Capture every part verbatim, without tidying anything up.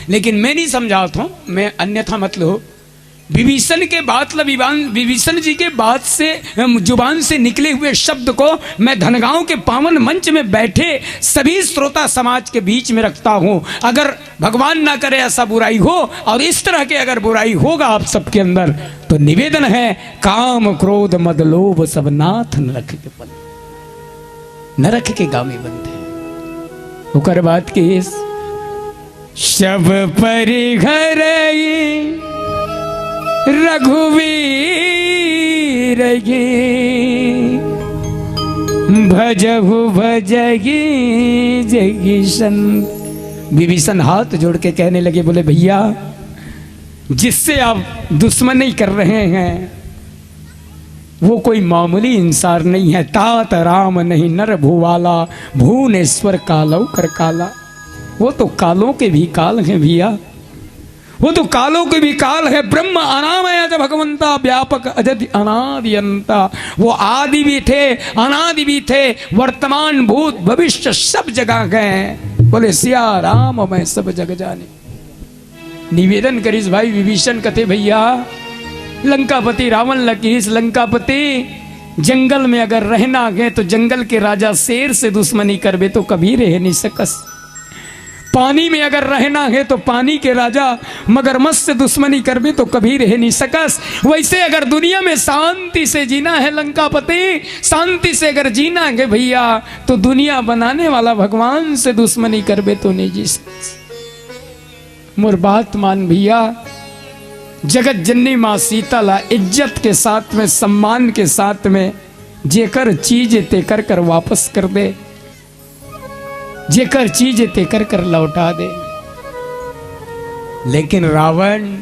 लेकिन मैं नहीं समझावत हूँ, मैं अन्यथा मत लो। विभीषण के बात ल-, विवान-, विभीषण जी के बात से, अम, जुबान से निकले हुए शब्द को मैं धनगांव के पावन मंच में बैठे सभी श्रोता समाज के बीच में रखता हूँ। अगर भगवान ना करे ऐसा बुराई हो, और इस तरह के अगर बुराई होगा आप सबके अंदर, तो निवेदन है, काम क्रोध मद लोभ सब नाथ नरक के बंधु। नरक के गामी बंधु। ओकर बाद के सब परिहरई रघुवीर की, भजहु भजगी जगीशन। विभीषण हाथ जोड़ के कहने लगे, बोले, भैया, जिससे आप दुश्मनी कर रहे हैं, वो कोई मामूली इंसान नहीं है। तात राम नहीं नर भुवाला, भुवनेश्वर कालौ कर काला। वो तो कालों के भी काल हैं भैया, वो तो कालों के भी काल है। ब्रह्म अनामय अज भगवंता, व्यापक अजद अनादियंता। वो आदि भी थे, अनादि भी थे, वर्तमान, भूत, भविष्य सब जगह गए हैं। बोले, सिया राम मैं सब जग जानी। निवेदन करिस भाई विभीषण, कथे, भैया, लंकापति रावण ल किहिस, लंकापति, जंगल में अगर रहना है तो जंगल के राजा शेर से दुश्मनी करबे तो कभी रह नहीं सकस। पानी में अगर रहना है तो पानी के राजा मगरमच्छ से दुश्मनी करबे तो कभी रह नहीं सकस। वैसे अगर दुनिया में शांति से जीना है लंकापति, शांति से अगर जीना है भैया, तो दुनिया बनाने वाला भगवान से दुश्मनी करबे तो नहीं जी सकस। मोर बात मान भैया, जगत जननी माँ सीता ला इज्जत के साथ में, सम्मान के साथ में, जेकर चीज तेकर कर वापस कर दे, जेकर चीज तेकर कर लौटा दे। लेकिन रावण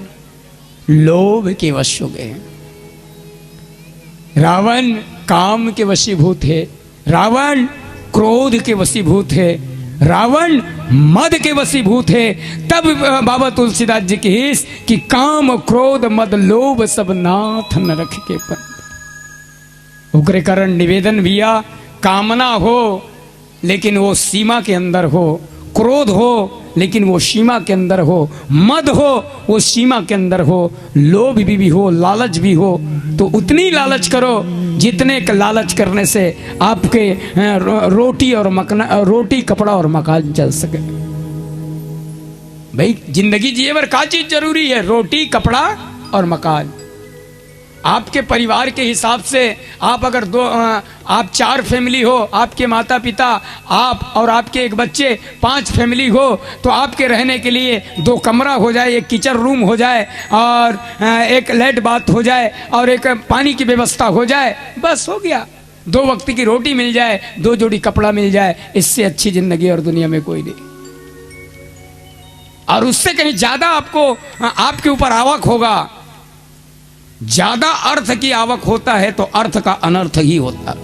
लोभ के वश हो गए। रावण काम के वशीभूत है, रावण क्रोध के वशीभूत है, रावण मद के वशीभूत है। तब, अ, बाबा तुलसीदास जी किहिस कि काम क्रोध मद लोभ सब नाथ नरक के बंधु। ओकरे कारण निवेदन भैया, कामना हो लेकिन वो सीमा के अंदर हो, क्रोध हो लेकिन वो सीमा के अंदर हो, मद हो वो सीमा के अंदर हो, लोभ भी, भी हो, लालच भी हो, तो उतनी लालच करो जितने का लालच करने से आपके, अ, रो-, रोटी और मकना-, अ, रोटी, कपड़ा और मकान चल सके। भाई, जिंदगी जिए बर का चीज जरूरी है? रोटी, कपड़ा और मकान। आपके परिवार के हिसाब से आप अगर दो, अ, आप चार फैमिली हो, आपके माता पिता, आप और आपके एक बच्चे, पांच फैमिली हो, तो आपके रहने के लिए दो कमरा हो जाए, एक किचन रूम हो जाए और, अ, एक लेट बाथ हो जाए और एक पानी की व्यवस्था हो जाए, बस हो गया। दो वक्त की रोटी मिल जाए, दो जोड़ी कपड़ा मिल जाए, इससे अच्छी जिंदगी और दुनिया में कोई नहीं। और उससे कहीं ज्यादा आपको, अ, आपके ऊपर आवक होगा, ज्यादा अर्थ की आवक होता है तो अर्थ का अनर्थ ही होता।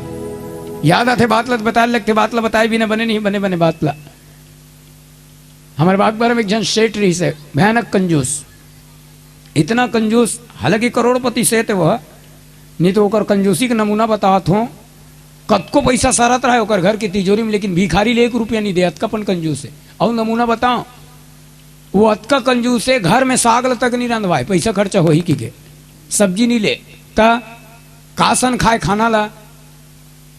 याद आथे बात ला तो बताए लगथे, बात ला बताए बिना बने नहीं, बने बने बात ला। हमारे बागबार में एक जन सेठ रहिस हे, भयानक कंजूस, इतना कंजूस, हालांकि करोड़पति सेठ हे वह, नहीं तो ओकर कंजूसी के नमूना बतावत हों। कतको पैसा सरत रहे ओकर घर के तिजोरी में, लेकिन भिखारी ले एक रुपया नहीं दे, अतका पन कंजूस हे। अउ नमूना बताओ, वो अतका कंजूस हे, घर में साग ल तक नहीं रंधवाए, पैसा खर्चा होही कहिके, सब्जी नहीं ले, त का सन खाए खाना ला?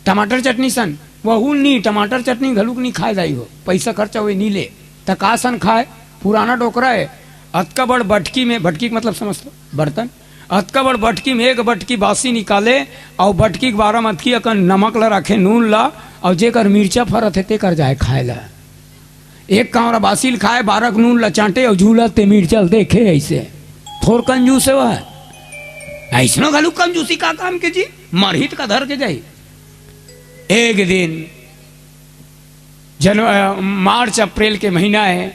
टमाटर चटनी सन? वहू नहीं, टमाटर चटनी घलुक नहीं खाए दाई हो, पैसा खर्चा होए नहीं ले, त का सन खाए? पुराना डोकरा हे, अतका बड़ बटकी में, बटकी के मतलब समझथो, बर्तन, अतका बड़ बटकी में एक बटकी बासी निकाले, अउ बटकी के बारा म अतकी अकन नमक ला राखे, नून ला, अउ जेकर मिर्चा फरत हे तेकर जाए खाए ला। एक कांवरा बासी ल खाए, बारा के नून ला चांटे अउ झूलत ते मिर्चा ल देखे अइसे। थोर कंजूस हे वह। अइसनो घलो कंजूसी का काम के जी? मरही त का धर के जाही। एक दिन जन-, अ, मार्च अप्रैल के महीना हे,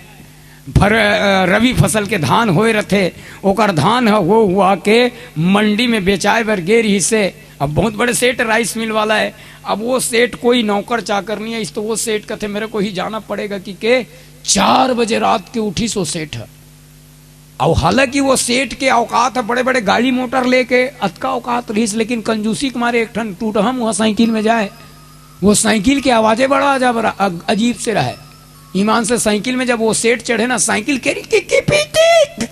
फर-, अ, रवि फसल के धान होए रथे, ओकर धान ह हो हुआ के मंडी में बेचाए बर गे रिहिस हे। अब बहुत बड़े सेठ राइस मिल वाला हे, अब वो सेठ कोई नौकर चाकर नहीं हे, इस तो वो सेठ कथे, "मेरे को ही जाना पड़ेगा" कहिके चार बजे रात के उठिस वो सेठ ह। अउ हालांकि वो सेठ के औकात ह, बड़े-बड़े गाड़ी मोटर लेके अतका औकात रहिस, लेकिन कंजूसी के मारे एक ठन टूटहा मुहा साइकिल में जाए, वो साइकिल के आवाजे बड़ा अजब रहा, अ-, अजीब से रहे। ईमान से साइकिल में जब वो सेठ चढ़े ना, साइकिल के, के, के, पीटी।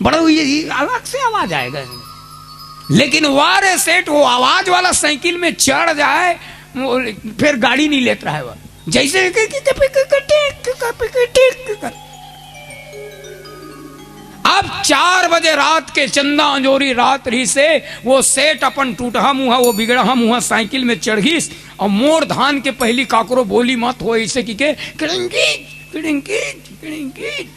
बड़ा ये, ये अलग से आवाज आएगा। लेकिन वाह रे सेठ, वो आवाज वाला साइकिल में चढ़ जाए, वो फिर गाड़ी नहीं लेत रहे वो। जैसे कि, कि, कि, कि, कि, टिक, कि, कि, कि, टिक, कि, कि। अब चार बजे रात के चंदा अंजोरी रात रहिसे, वो सेठ अपन टूटहा मुहा, वो बिगड़हा मुहा साइकिल में चढ़िस और मोर धान के पहली काकरो बोली मत हो, ऐसे कि के किड़िंकी, किड़िंकी, किड़िंकी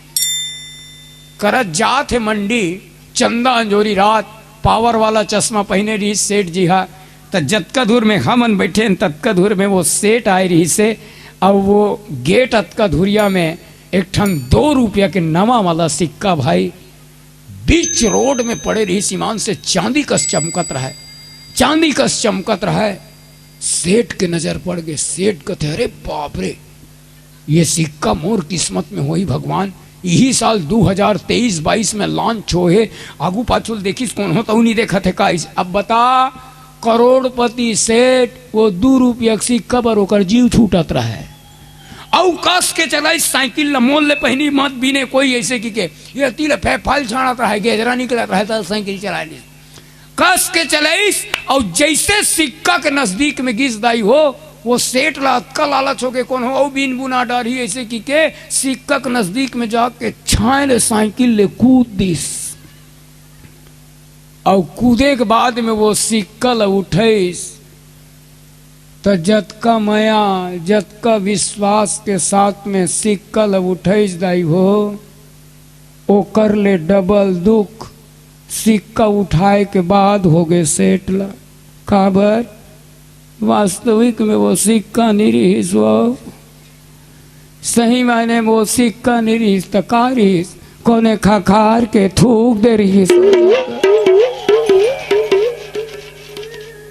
करत जात हे मंडी। चंदा अंजोरी रात, पावर वाला चश्मा पहिने रहिस सेठ जी हा, त जतका दूर में हमन बैठे हन, ततका दूर में वो सेठ आए रहिसे। अब वो गेट अतका धुरिया में एक ठन दो रुपया के नवा वाला सिक्का भाई बीच रोड में पड़े रहिस, ईमान से चांदी कस चमकत रहय, चांदी कस चमकत रहय। सेठ के नजर पड़ गे। सेठ कथे, "अरे बाप रे, ये सिक्का मोर किस्मत में होही भगवान।" इही साल दू हजार तेईस बाईस में लॉन्च होहे, आगू पाछू ल देखिस कोनो तऊ नहीं देखत हे का? अब बता, करोड़पति सेठ वो दू रुपया के सिक्का बर ओकर जीव छूटत रहय। अउ कस के चलाइस साइकिल ल, मोल ले पहिली मत बीने कोई, ऐसे कि के ये ती ल फे-, फल छाड़त रहय, गेजरा निकलत रहय, त साइकिल चला ली। कस के चलाइस, अउ जैसे सिक्का के नजदीक में गिस दाई हो, वो सेठ ला अतका लालच हो के कोनो अउ बीन बुना डारही, ऐसे कि के सिक्का के नजदीक में जाके छाए ले साइकिल ले कूद दिस। अउ कूदे के बाद में वो सिक्का ला उठाइस, त जतका मया, जतका विश्वास के साथ में सिक्का ला उठाइस दाई हो, ओकर ले डबल दुख सिक्का उठाए के बाद होगे सेठ ला। काबर? वास्तविक में वो सिक्का नहीं रहिस, वो सही मायने में वो सिक्का नहीं रहिस, त का रहिस? कोने खखार के थूक दे रहिस।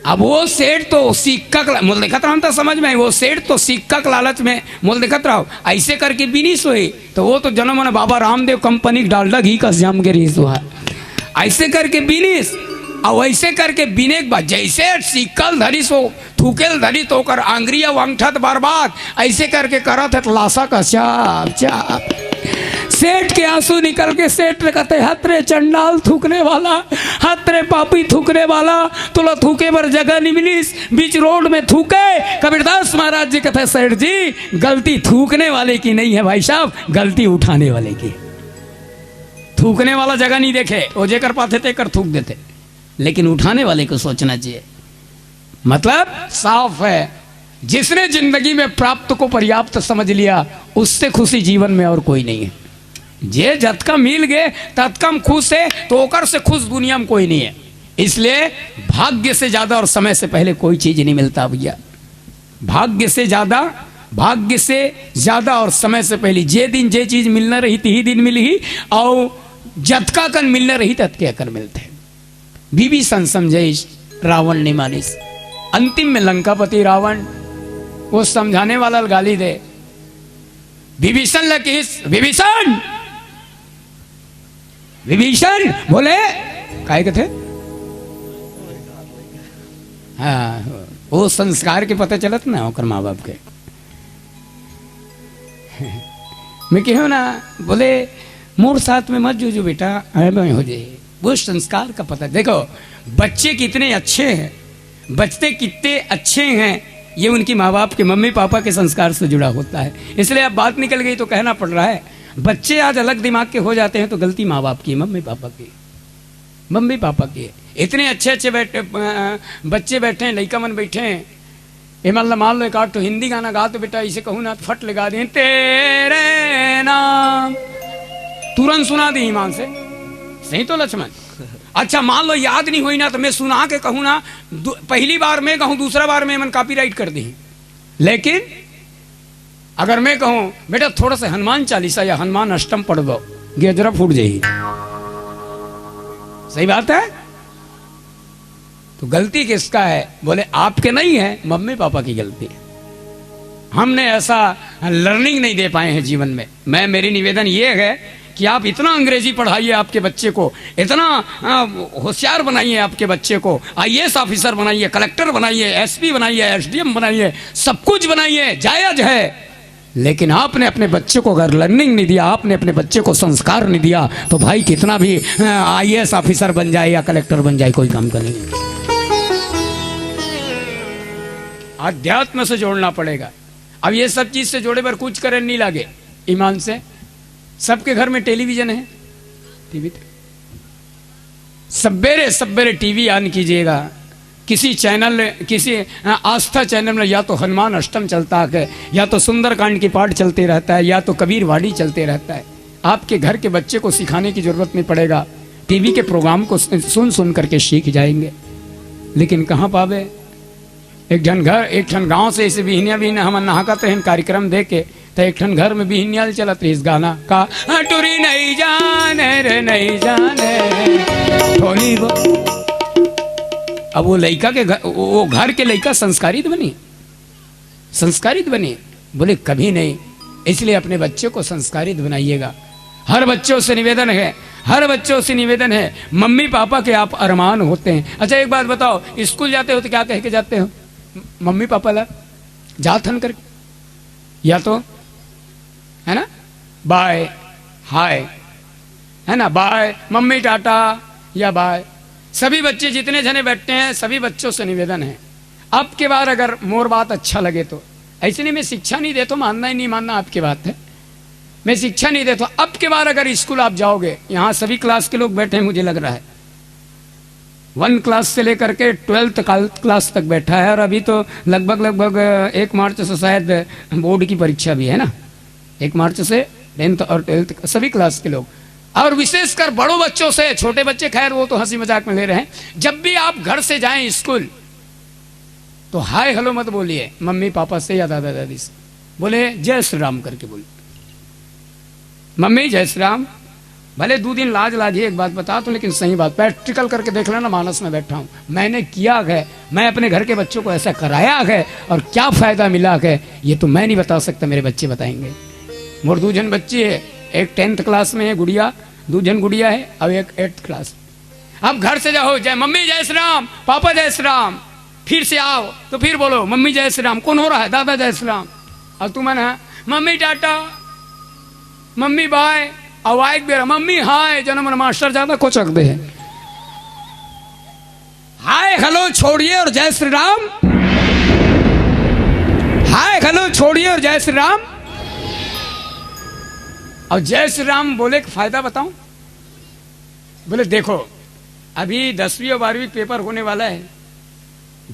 अब वो सेठ तो सिक्का के ला-, मोल देखत रहन त समझ में आई, वो सेठ तो सिक्का के लालच में मोल देखत रहो, ऐसे करके बिनिस होही, तो वो तो जनो मनो बाबा रामदेव कंपनी के डालडा घी कस जाम के रहिस हुआ। ऐसे करके बिनिस, अउ ऐसे करके बिने के बाद जैसे सिक्का ल धरिस, वो थूके ल धरिस, तो ओकर आंगरी अउ अंगठा त बर्बाद, ऐसे करके करत हे त लासा का चाप चाप। सेठ के आंसू निकल के सेठ ने कथे, "हत रे चंडाल थूकने वाला, हत रे पापी थूकने वाला, तोला थूके बर जगह नहीं मिलिस, बीच रोड में थूके।" कबीरदास महाराज जी कथे, "सेठ जी, गलती थूकने वाले की नहीं है भाई साहब, गलती उठाने वाले की।" थूकने वाला जगह नहीं देखे, वो जेकर पाथे तेकर थूक देथे, लेकिन उठाने वाले को सोचना चाहिए। मतलब साफ है, जिसने जिंदगी में प्राप्त को पर्याप्त समझ लिया, उससे खुशी जीवन में और कोई नहीं है। जे जतका मिल गए, ततका में खुश है, तो ओकर से खुश दुनिया में कोई नहीं है। इसलिए भाग्य से ज्यादा और समय से पहले कोई चीज नहीं मिलता भैया। भाग्य से ज्यादा, भाग्य से ज्यादा और समय से पहले, जे दिन जे चीज मिलना रही, तिही दिन मिलही, और जतका कन मिलना रही, ततके अकन मिलथे। विभीषण समझाइस, रावण नहीं मानिस। अंतिम में लंकापति रावण वो समझाने वाला ल गाली दे। विभीषण ल किहिस, "विभीषण, विभीषण।" बोले, "काय कथे?" हाँ, वो संस्कार के पता चलत ना ओकर माँ बाप के। मैं कहो ना, बोले, "मोर साथ में मत जूझो बेटा, ऐ मैं हो जाए।" वो संस्कार का पता। देखो, बच्चे कितने अच्छे हैं, बच्चे कितने अच्छे हैं, ये उनके माँ बाप के, मम्मी पापा के संस्कार से जुड़ा होता है। इसलिए अब बात निकल गई तो कहना पड़ रहा है। बच्चे आज अलग दिमाग के हो जाते हैं तो गलती माँ बाप की, मम्मी पापा की, मम्मी पापा की। इतने अच्छे अच्छे बैठे, अ, बच्चे बैठे हैं, लइका मन बैठे हैं, एमन ला मान लो एक आध तो हिंदी गाना गा तो बेटा, इसे कहूँ ना तो फट लगा दे, "तेरे नाम", तुरंत सुना दे ईमान से। सही तो लक्ष्मण? अच्छा, मान लो याद नहीं हुई ना, तो मैं सुना के कहूँ ना, दू-, पहली बार मैं कहूँ, दूसरा बार में एमन कॉपीराइट कर दी। लेकिन अगर मैं कहूँ, "बेटा, थोड़ा सा हनुमान चालीसा या हनुमान अष्टम पढ़ दो," गेजरा फूट जाएगी। सही बात है। तो गलती किसका है? बोले, "आपके नहीं है, मम्मी पापा की गलती है। हमने ऐसा लर्निंग नहीं दे पाए हैं जीवन में।" मैं, मेरी निवेदन ये है कि आप इतना अंग्रेजी पढ़ाइए आपके बच्चे को, इतना, आ, होशियार बनाइए आपके बच्चे को, आईएएस ऑफिसर बनाइए, कलेक्टर बनाइए, एसपी बनाइए, एसडीएम बनाइए, सब कुछ बनाइए, जायज है। लेकिन आपने अपने बच्चे को अगर लर्निंग नहीं दिया, आपने अपने बच्चे को संस्कार नहीं दिया, तो भाई कितना भी आई ए एस ऑफिसर बन जाए या कलेक्टर बन जाए, कोई काम का नहीं। अध्यात्म से जोड़ना पड़ेगा। अब ये सब चीज से जोड़े बर कुछ करन नहीं लागे। ईमान से, सबके घर में टेलीविजन है, टीवी, सब्बेरे सब्बेरे टीवी ऑन कीजिएगा, किसी चैनल, किसी, अ, आस्था चैनल में या तो हनुमान अष्टम चलता है, या तो सुंदरकांड की पाठ चलते रहता है, या तो कबीर वाणी चलते रहता है। आपके घर के बच्चे को सिखाने की जरूरत नहीं पड़ेगा, टीवी के प्रोग्राम को सुन सुन करके सीख जाएंगे। लेकिन कहाँ पावे? एक ठन घर, एक ठन गांव से ऐसे बिहनिया बिहनिया हमन नहाकत रहन कार्यक्रम दे के, त एक ठन घर में बिहनिया ले चलत रहिस गाना का, "हाँ, टुरी नहीं जाने रे, नहीं जाने।" थोड़ी वो, अब वो लइका के घर, वो वो घर के लइका संस्कारित बनी, संस्कारित बनी? बोले, "कभी नहीं।" इसलिए अपने बच्चों को संस्कारित बनाइएगा। हर बच्चों से निवेदन है, हर बच्चों से निवेदन है, मम्मी पापा के आप अरमान होते हैं। अच्छा, एक बात बताओ, स्कूल जाते हो तो क्या कह के जाते हो? मम्मी पापा ला जात हन करके, या तो, है ना, बाय, हाय, है ना, बाय मम्मी, टाटा या बाय। सभी बच्चे जितने जने बैठते हैं, सभी बच्चों से निवेदन है, अब के बार अगर मोर बात अच्छा लगे तो, ऐसे नहीं, मैं शिक्षा नहीं देता हूँ, मानना ही नहीं मानना आपकी बात है, मैं शिक्षा नहीं देता हूँ। अब के बार अगर स्कूल आप जाओगे, यहाँ सभी क्लास के लोग बैठे हैं, मुझे लग रहा है वन क्लास से लेकर के ट्वेल्थ क्लास तक बैठा है, और अभी तो लगभग लगभग एक मार्च से शायद बोर्ड की परीक्षा भी है ना, एक मार्च से टेंथ और ट्वेल्थ सभी क्लास के लोग, और विशेषकर बड़ों बच्चों से। छोटे बच्चे खैर वो तो हंसी मजाक में ले रहे हैं। जब भी आप घर से जाएं स्कूल, तो हाय हेलो मत बोलिए मम्मी पापा से या दादा दादी से, बोले जय श्री राम करके बोलिए। मम्मी जय श्री राम। भले दो दिन लाज लाज ही, एक बात बता तू, लेकिन सही बात, प्रैक्टिकल करके देख लेना, मानस में बैठा हूँ, मैंने किया है, मैं अपने घर के बच्चों को ऐसा कराया है, और क्या फायदा मिला है, ये तो मैं नहीं बता सकता, मेरे बच्चे बताएंगे। मोर दो जन बच्ची है, एक टेंथ क्लास में है गुड़िया, दो जन गुड़िया है, और एक एट्थ क्लास। अब घर से जाओ, जय मम्मी जय श्री राम, पापा जय श्री राम, फिर से आओ तो फिर बोलो मम्मी जय श्री राम, कौन हो रहा है, दादा जय श्री राम। और तुम ना, मम्मी टाटा, मम्मी बाय, और एक बेरा मम्मी हाय, जनो मन मास्टर ज्यादा कोचक दे है। हाय हेलो छोड़िए और जय श्री राम, हाय हेलो छोड़िए और जय श्री राम। और जय श्री राम बोले के फायदा बताऊं? बोले देखो, अभी दसवीं और बारहवीं पेपर होने वाला है,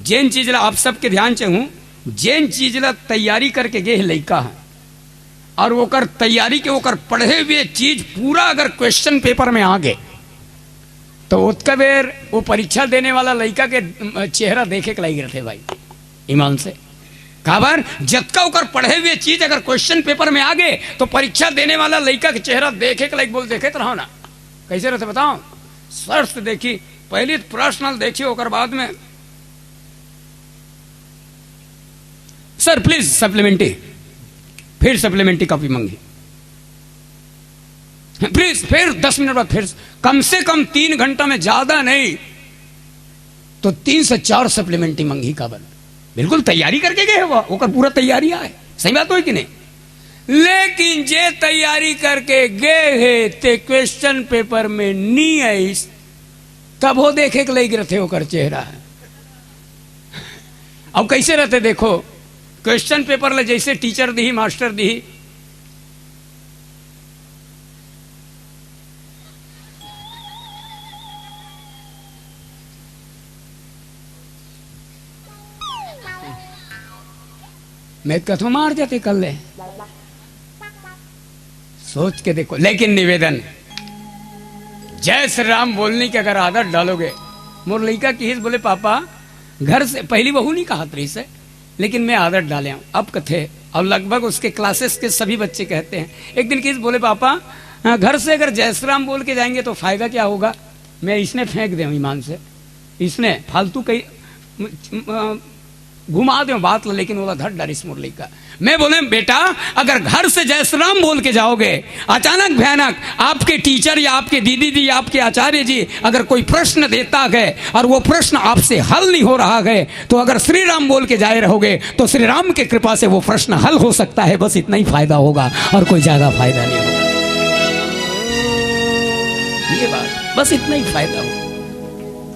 जेन चीज ला आप सबके ध्यान चाहूं, जेन चीज ला तैयारी करके गे हे लइका ह, और ओकर तैयारी के, ओकर पढ़े हुए चीज पूरा अगर क्वेश्चन पेपर में आ गे, तो ओतका बेर वो परीक्षा देने वाला लइका के, अम, चेहरा देखे के लायक रहते भाई, ईमान से। काबर, जतका ओकर पढ़े हुए चीज अगर क्वेश्चन पेपर में आ गे, तो परीक्षा देने वाला लइका के चेहरा देखे के लायक, बोल, देखे तो रहो ना, कैसे रहते बताओ। सर्च देखी, पहली प्रश्न देखी, ओकर बाद में, "सर, प्लीज सप्लीमेंट्री।" फिर सप्लीमेंट्री कॉपी मंगी, प्लीज, फिर दस मिनट बाद फिर, कम से कम तीन घंटा में, ज्यादा नहीं तो तीन से चार सप्लीमेंट्री मंगी। काबर, बिल्कुल तैयारी करके गे हे वो, ओकर पूरा तैयारी आए, सही बात होय कि नहीं? लेकिन जे तैयारी करके गे हे, ते क्वेश्चन पेपर में नी आइस, तभो देखे के लायक रहते ओकर चेहरा। अब कैसे रहते देखो, क्वेश्चन पेपर ले जैसे टीचर दिही, मास्टर दिही, मैं कथो मार जाते कल ले। सोच के देखो, लेकिन निवेदन, जय श्री राम बोलने की अगर आदत डालोगे, मोर लइका किहिस, बोले, "पापा, घर से," पहली बहू नहीं कहत रहिस हे, लेकिन मैं आदत डाले हूँ, अब कथे, और लगभग उसके क्लासेस के सभी बच्चे कहते हैं। एक दिन किहिस, बोले, "पापा, अ, घर से अगर जय श्री राम बोल के जाएंगे तो फायदा क्या होगा?" मैं इसने फेंक दे हूँ ईमान से, इसने फालतू कही, म-, म-, घुमा दे बात ला, लेकिन ओला धर डारिस मोर लइका। मैं बोले, "बेटा, अगर घर से जय श्री राम बोल के जाओगे, अचानक भयानक आपके टीचर या आपके दीदी जी या आपके आचार्य जी अगर कोई प्रश्न देता है और वो प्रश्न आपसे हल नहीं हो रहा है, तो अगर श्री राम बोल के जाए रहोगे, तो श्री राम की कृपा से वो प्रश्न हल हो सकता है। बस इतना ही फायदा होगा और कोई ज्यादा फायदा नहीं होगा।" ये बात, बस इतना ही फायदा होगा।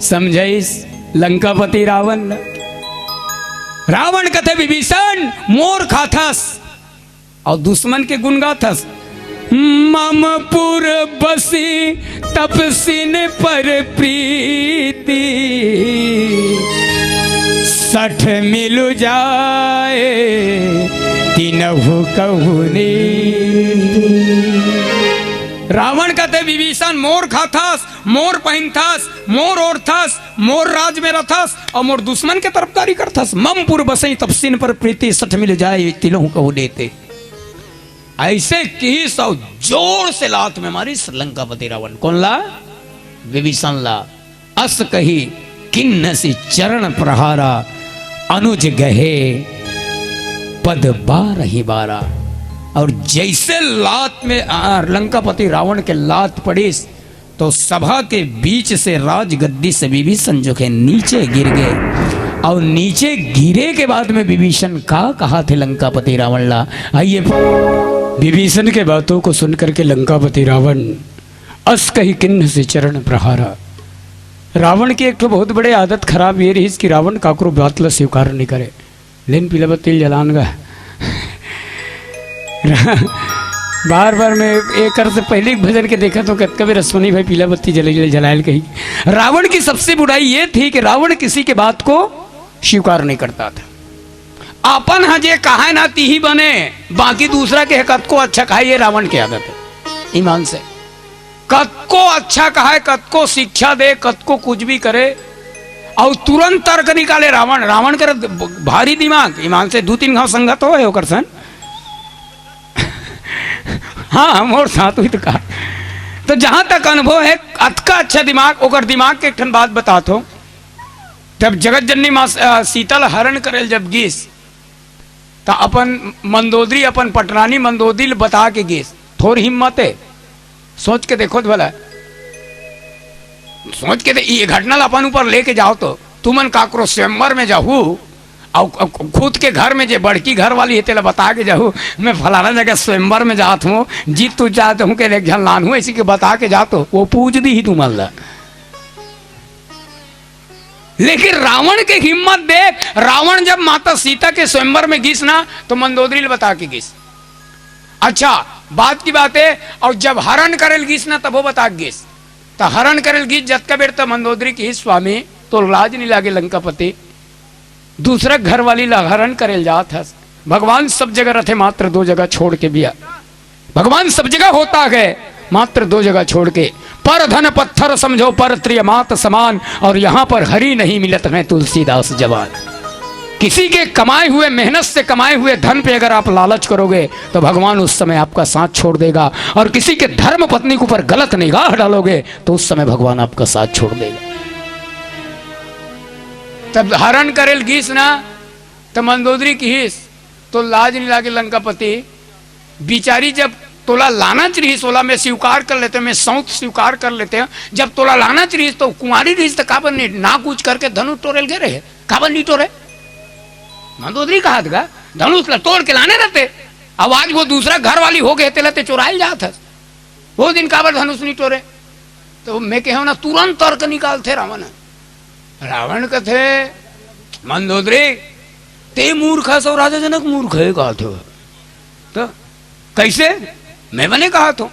समझाइस लंकापति रावण ल। रावण कथे, "विभीषण, मोर खाथस और दुश्मन के गुण गाथस। ममपुर बसी तपसिन पर प्रीति, सठ मिलु जाए तिनहु कहु नीति।" रावण कथे, "विभीषण, मोर खाथस, मोर पहिनथस, मोर ओढ़थस, मोर राज में रथस और मोर दुश्मन के तरफदारी करथस। ममपुर बसई तपसिन पर प्रीति, सठ मिलु जाए तिनहु कहु नीति।" ऐसे किहिस अउ जोर से लात में मारिस लंकापति रावण। कोन ला? विभीषण ला। अस कही किन्हसि चरण प्रहारा, अनुज गहे पद बारहि बारा। और जैसे लात में, आ, लंकापति रावण के लात पड़िस, तो सभा के बीच से राजगद्दी से विभीषण जो है नीचे गिर गए। और नीचे गिरे के बाद में विभीषण का कहाथे लंकापति रावण ला, आइए। विभीषण के बातों को सुन करके लंकापति रावण अस कही किन्हसि चरण प्रहारा। रावण की एक ठो बहुत बड़े आदत खराब ये रहिस कि रावण काकरो बात ला स्वीकार नहीं करे। लेन पीला बत्ती ल जलान गा। बार बार मैं एकर से पहले एक भजन के देखा तो कतका बेर अश्वनी भाई पीला बत्ती जले, जले, जलायल कही। रावण की सबसे बुराई ये थी कि रावण किसी के बात को स्वीकार नहीं करता था। अपन ह जे कहाय ना तिही बने, बाकी दूसरा के ह कतको अच्छा कहाय, ये रावण के आदत है। ईमान से कतको अच्छा कहाय, कतको शिक्षा दे, कतको कुछ भी करे, अउ तुरंत तर्क निकाले रावण। रावण कर भारी दिमाग, ईमान से दू तीन घाव संगत होय ओकर सन। हाँ, हाँ, मोर साथ हुई तो कहा। तो जहां तक अनुभव है, अतका अच्छा दिमाग, ओकर दिमाग के एक ठन बात बतात हो। जब जगत जननी माँ, अ, सीता ल हरण करे ल जब गीस, त अपन मंदोदरी, अपन पटरानी मंदोदरी ल बता के गीस। थोर हिम्मत है, सोच के देखो त भला। सोच के दे, ये घटना ल अपन ऊपर लेके जाओ तो, तुमन काकरो स्वयंवर में जाहू, अउ, अउ खुद के घर में जे बड़की घर वाली है, तेला बता के जाहू, "मैं फलाना जगह स्वयंवर में जात हूँ, जीत तू जात हूँ के एक झन लान हूँ", ऐसी के बता के जा तो, वो पूज दी ही तुमन ला। लेकिन रावण के हिम्मत देख, रावण जब माता सीता के स्वयंवर में गीस ना, तो मंदोदरी ल बता के गीस। अच्छा, बात की बात है, और जब हरण करे ल गीस ना, तब वो बता के गीस। तो हरण करे ल गीस जतका बेर, तो मंदोदरी किहिस, "स्वामी, तो लाज नहीं लागे लंकापति? दूसरा घर वाली ला हरण करे ल जात हस। भगवान सब जगह रथे, मात्र दो जगह छोड़ के बिया।" भगवान सब जगह होता है, मात्र दो जगह छोड़ के। "पर धन पत्थर समझो, पर त्रिय मात समान, और यहाँ पर हरि नहीं मिलत हैं तुलसीदास जवान।" किसी के कमाए हुए, मेहनत से कमाए हुए धन पे अगर आप लालच करोगे, तो भगवान उस समय आपका साथ छोड़ देगा, और किसी के धर्म पत्नी के ऊपर गलत निगाह डालोगे, तो उस समय भगवान आपका साथ छोड़ देगा। तब हरण करे ल गीस ना, त मंदोदरी किहिस, "तो लाज नहीं लागे लंकापति? बिचारी जब तोला लाना चाहिए, ओला मैं स्वीकार कर लेते, मैं सौत स्वीकार कर लेते। जब तोला लाना चाहिए, तो कुंवारी रहिस, तो काबर नहीं ना कुछ करके धनुष टोरे ल गे रहे? काबर नहीं टोरे?" मंदोदरी कहाथे गा, "धनुष ला तोड़ के लाने रहते, अब आज वो दूसरा घर वाली हो गए, तेला ते चुराए ल जात हस। वो दिन काबर धनुष नहीं टोरे?" तो मैं कहे ना, तुरंत तर्क निकालथे रावण। रावण कथे, "मंदोदरी, ते मूर्ख हस अउ राजा जनक मूर्ख हे," कहाथे। तो कैसे? मैं बने कहाथों,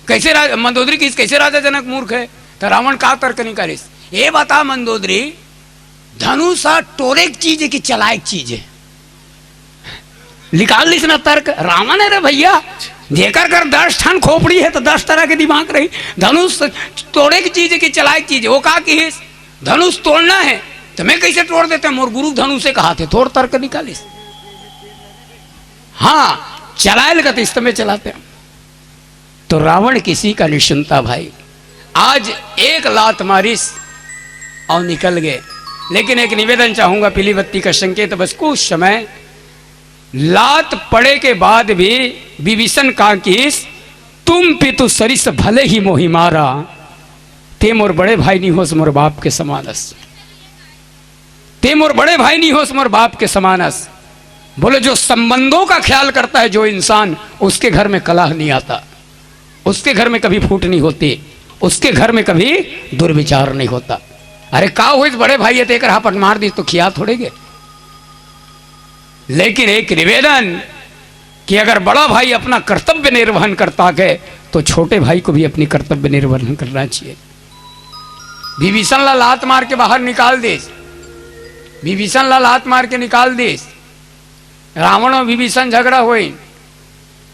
कैसे राज-, मंदोदरी किहिस, "कैसे राजा जनक मूर्ख हे?" तो रावण का तर्क निकालिस, "ये बता मंदोदरी, धनुष ह टोरे के चीज हे कि चलाए के चीज हे?" निकाल लिस ना तर्क, रावण हे रे भैया, जेकर कर दस ठन खोपड़ी हे तो दस तरह के दिमाग रही। धनुष तोड़े के चीज हे कि चलाए के चीज हे? वो का किहिस, "धनुष तोड़ना हे, तो मैं कैसे तोड़ देते? मोर गुरु धनुष हे," कहाथे, थोर तर्क निकालिस। हाँ, चलाए लगा तो इस समय चलाते हैं। तो रावण किसी का नहीं सुनता भाई। आज एक लात मारिस अउ निकल गए। लेकिन एक निवेदन चाहूंगा, पीली बत्ती का संकेत, बस कुछ समय। लात पड़े के बाद भी विभीषण का किस, तुम पितु सरिस भले ही मोहि मारा, ते मोर बड़े भाई नहीं होस, मोर बाप के समानस। ते मोर बड़े भाई नहीं होस, मोर बाप के समानस। बोले, जो संबंधों का ख्याल करता है जो इंसान, उसके घर में कलह नहीं आता, उसके घर में कभी फूट नहीं होती, उसके घर में कभी दुर्विचार नहीं होता। अरे का हो, इस बड़े भाई है, तेकर हापट मार दी तो खिया थोड़े गे। लेकिन एक निवेदन कि अगर बड़ा भाई अपना कर्तव्य निर्वहन करता है, तो छोटे भाई को भी अपनी कर्तव्य निर्वहन करना चाहिए। विभीषण ला लात मार के बाहर निकाल देस, विभीषण ला लात मार के निकाल देस। रावण और विभीषण झगड़ा होए,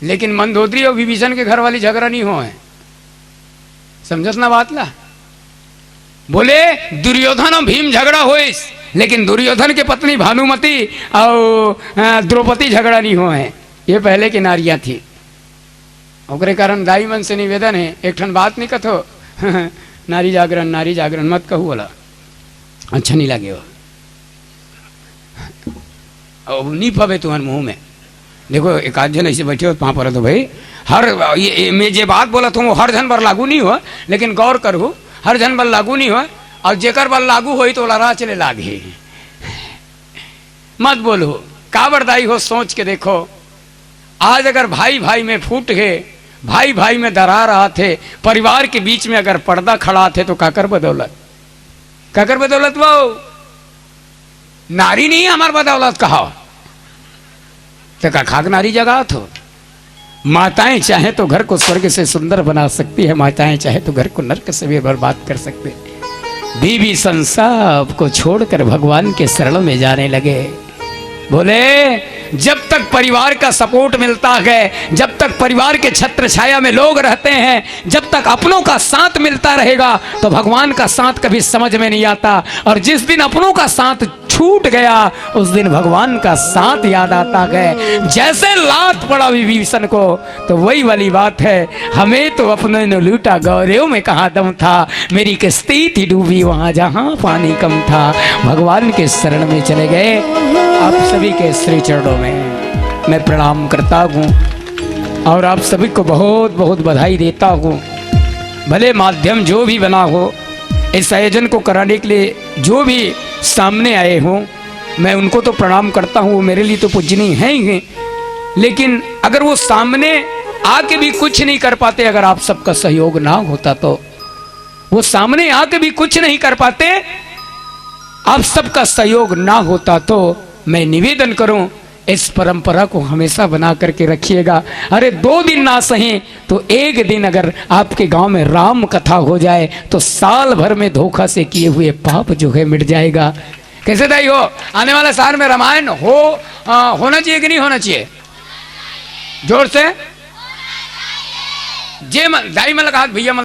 लेकिन मंदोदरी और विभीषण के घर वाली झगड़ा नहीं होए। समझत ना बात ला? बोले, दुर्योधन और भीम झगड़ा होइस, लेकिन दुर्योधन के पत्नी भानुमति और, अ, द्रौपदी झगड़ा नहीं होए। ये पहले की नारियां थी। ओकरे कारण दाई मन से निवेदन है, एक ठन बात नहीं कथो। नारी जागरण, नारी जागरण मत कहू बोला, अच्छा नहीं लगे हो। अब नहीं पावे तुम्हारे मुंह में। देखो, एक आध जन ऐसे बैठे हो, पाँव परत हो भाई। हर ये, ये, मैं जे बात बोलत हूँ, वो हर जन बर लागू नहीं हो, लेकिन गौर करू, हर जन बर लागू नहीं हो। और जेकर बर लागू होई, तो ओला राह चले लाग ही। मत बोलो, काबर दाई हो, सोच के देखो। आज अगर भाई भाई में फूट है, भाई भाई में दरार आत है, परिवार के बीच में अगर पर्दा खड़ा आत है, तो काकर बदौलत, काकर बदौलत वो नारी नहीं है हमार बदौलत कहा, तो का खाक नारी जगात हो? माताएं चाहे तो घर को स्वर्ग से सुंदर बना सकती है, माताएं चाहे तो घर को नरक से भी बर्बाद कर सकते हैं। बीवी सन सबको छोड़कर भगवान के शरण में जाने लगे। बोले, जब तक परिवार का सपोर्ट मिलता है, जब तक परिवार के छत्र छाया में लोग रहते हैं, जब तक अपनों का साथ मिलता रहेगा, तो भगवान का साथ कभी समझ में नहीं आता। और जिस दिन अपनों का साथ छूट गया, उस दिन भगवान का साथ याद आता है। जैसे लात पड़ा विभीषण को, तो वही वाली बात है, हमें तो अपने ने लूटा गौरव में कहाँ दम था, मेरी किस्ती थी डूबी वहाँ जहाँ पानी कम था। भगवान के शरण में चले गए। आप सभी के श्री चरणों में मैं प्रणाम करता हूँ और आप सभी को बहुत बहुत बधाई देता हूँ। भले माध्यम जो भी बना हो, इस आयोजन को कराने के लिए जो भी सामने आए हों, मैं उनको तो प्रणाम करता हूँ, वो मेरे लिए तो पूजनीय हैं ही हैं। लेकिन अगर वो सामने आके भी कुछ नहीं कर पाते, अगर आप सबका सहयोग ना होता तो, वो सामने आके भी कुछ नहीं कर पाते, आप सबका सहयोग ना होता तो, मैं निवेदन करूं, इस परंपरा को हमेशा बना करके रखिएगा। अरे, दो दिन ना सही तो एक दिन अगर आपके गांव में राम कथा हो जाए, तो साल भर में धोखा से किए हुए पाप जो है, मिट जाएगा। कैसे दाई हो, आने वाला साल में रामायण हो, आ, होना चाहिए कि नहीं होना चाहिए? जोर से। जे मन, दाई मन लगा हाथ, भैया मन